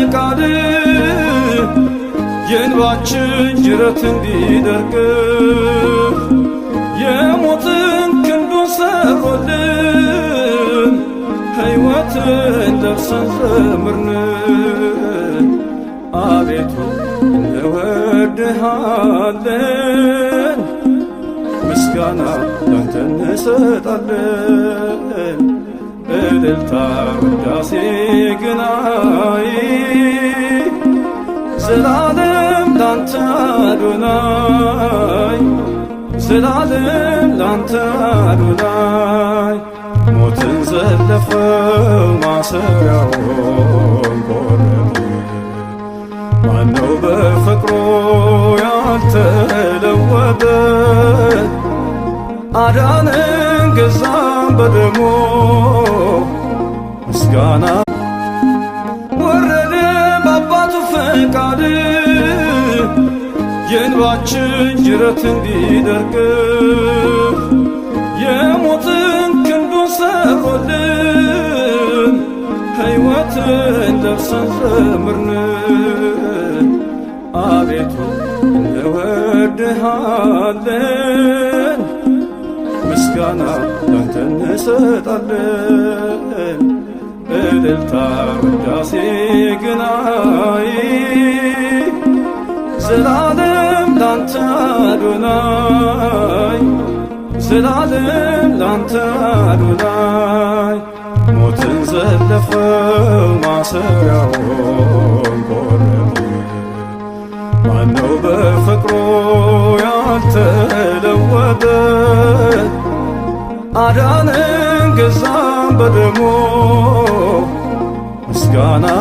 ፈቃድ የእንባችን ጅረት እንዲደርቅ የሞትን ክንዱን ሰብሮልን ሕይወትን ለብሰን ዘምርን። አቤቱ እንወድሃለን፣ ምስጋና ላንተ እንሰጣለን። እልልታ ውዳሴ ግናይ ዘላለም ላንተ አዶናይ፣ ዘላለም ላንተ አዶናይ። ሞትን ዘለፈው ማሰሪያውን ቆረጠ። ማነው በፍቅሩ ያልተለወጠ? አዳነን ገዛን በደሙ ምስጋና ወረደ በአባቱ ፈቃድ የእንባችን ጅረት እንዲደርቅ የሞትን ክንዱን ሰብሮልን ሕይወትን ለብሰን ዘምርን። አቤቱ እንወድሃለን፣ ምስጋና ላንተ እንሰጣለን። እልልታ ውዳሴ ግናይ ዘላለም ላንተ አዶናይ፣ ዘላለም ላንተ አዶናይ። ሞትን ዘለፈው ማሰሪያውን ቆረጠ። ማነው በፍቅሩ ያልተለወጠ? አዳነን ገዛን በደሙ ምስጋና።